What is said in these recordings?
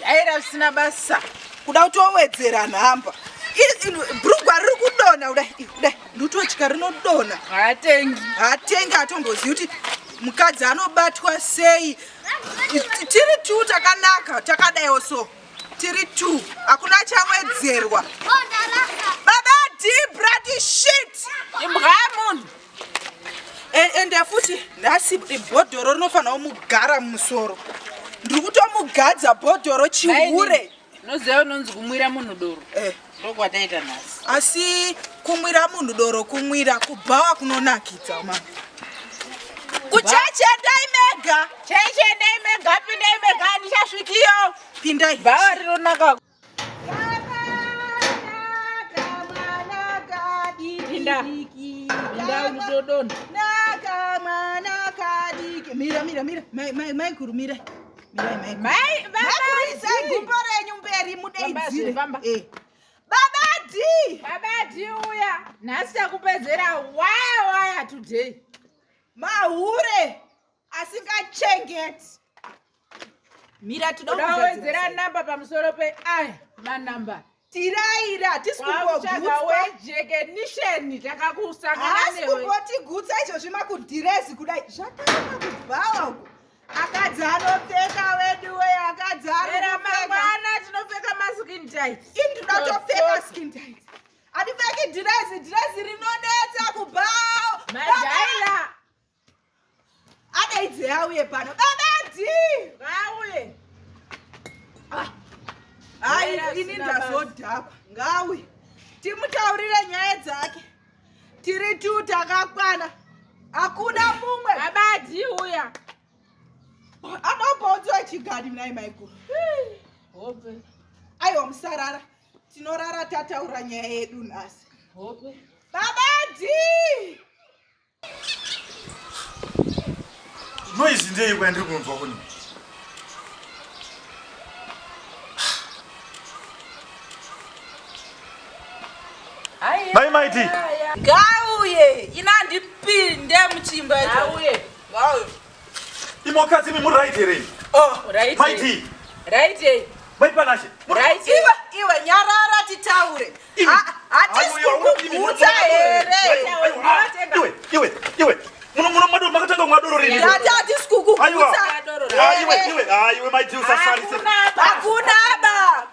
Jaira zvisina basa. Kuda kutowedzera nhamba. Bhurugwa riri kudonha kudai, kudai. Ndototya rinodonha. Haatengi. Haatengi atombozivi kuti mukadzi anobatwa sei. Tiri tu takanaka, takadaiwo so. Tiri tu, hakuna chawedzerwa. Baba D bloody shit. Imbwa yemunhu. Ende futi nhasi bhodhoro rinofanira kumugara mumusoro. Ndiri kutomugadza bhodhoro chihure. Unoziva unonzi kumwira munhu doro. Eh. Ndokwataita nhasi. Asi kumwira munhu doro kumwira kubhawa kunonakidza mama. Kucheche endai mega. Cheche endai mega, pindai mega, handichasvikiyo. Pindai. Bhawa rinonaka. Pinda. Pinda unotodonha. Naka mwana kadiki. Mira mira mira. Mai mai mai kuru mira. Mira mai. Mai baba isai gumbo renyu mberi mudeidzire. Famba. Eh. Baba D. Baba D uya. Nhasi takupedzera waya waya today. Mahure asingachengeti. Mira toda kugadzira namba pamusoro pe aya manamba. Tiraira hatisi kumbogutswa. Wejekenisheni takakusangana newe. Haasi kumbotigutsa izvozvi makudhirezi kudai. Zvakanaka kubhawa uko. Akadzi anopfeka weduwe, akadzi ari Era kupfeka. mangwana tinopfeka maskin tight. Ini ndinotopfeka skin tight. Handipfeki dhirezi, dhirezi rinonetsa kubhawa. Majaira. Adaidze auye pano. Baba D. Ngauye. Ah. Hai, ini ndazodhakwa. Ngauye. Timutaurire nyaya dzake. Tiri tu takakwana. Hakuna mumwe. Baba D uya. Anobonzwa chigadi mnai maiguru. Hope. Aiwa musarara. Tinorara tataura nyaya yedu nhasi. Hope. Baba D. Noise ndeyiko yandiri kunzwa kuni? Mai Maiti. Ngauye, ina ndipinde muchimba icho. Ngauye. Ngauye. Imokadzi imi muri right here? Oh, right. Maiti. Right. Eh. Mai Panashe. Right. Iwe, iwe nyarara titaure. Hatisi kukugutsa here? Iwe, iwe, iwe. Muno muno madu makatanga kumwa doro rini. Ndati hatisi kukugutsa. Iwe, iwe, ah iwe Maiti usasarise. Hakuna ba.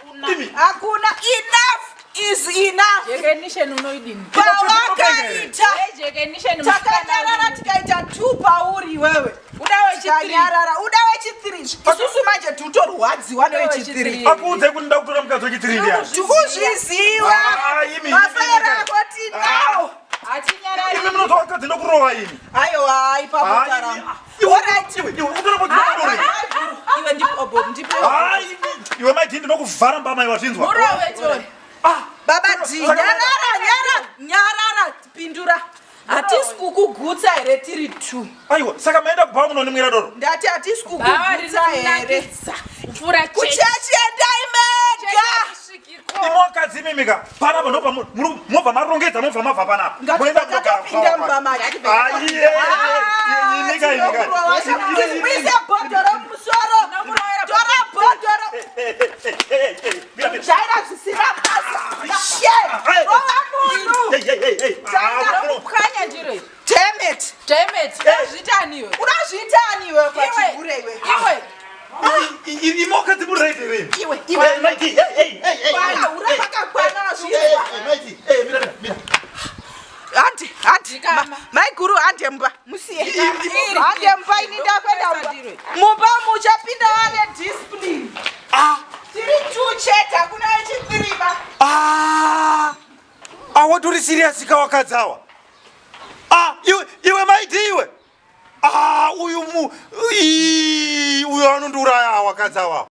Hakuna enough is enough. Jekenisheni unoidini? Pawakaita. Jekenisheni takanyarara tikaita two pauri iwewe. Uda wechitanyarara uda wechithree. Isusu manje tutorwadziwa newechithree. Akuudze kuti nda kutora mukadzi wechithree ndiani? Tikuzviziva. Mafera ako tinawo. Hatinyarari. Imi munotora mukadzi ndokurova ini. Aiwa ipapo taramba. Alright. Iwe iwe unotora mukadzi ndokurova. Iwe ndipo ndipo. Iwe maiti ndinokuvhara mbama iwe wazvinzwa. Murove Tori. Ah, Baba D, nyarara, nyarara, nyarara, pindura. Hatisi kukugutsa here tiri two. Aiwa, saka maenda kubhawa munonimwira doro. Ndati hatisi kukugutsa here. Kupfuura Kuchechi endai mega. Imi wakadzi imimi ka panapa ndobva mobva marongedza mobva mabva panapa. Moenda kunogara Ngatipinda mumba macho. Aiye, imika imika. Muise bhodhoro mumusoro. Tora bhodhoro. Jaira zvisina basa. Shit. Rova munhu. Pwanya ndiro iri. Damn it. Damn it. Unozviitani iwe? Unozviitani iwe pachihure iwe? Iwe. Imokadzi muri right here. Iwe, iwe. Kwana, ura pakakwana wazvinzwa. Handi, handi. Maiguru hande mumba. Musiye. Hande mumba ini ndakwenda mumba. Mumba muchapinda vane discipline. Ah. Tiri two chete hakuna wechithree. Ah. Awa tori serious ka wakadzi awa. Ah, iwe iwe maiti iwe. Ah, uyu mu uyu anondiuraya wakadzi awa.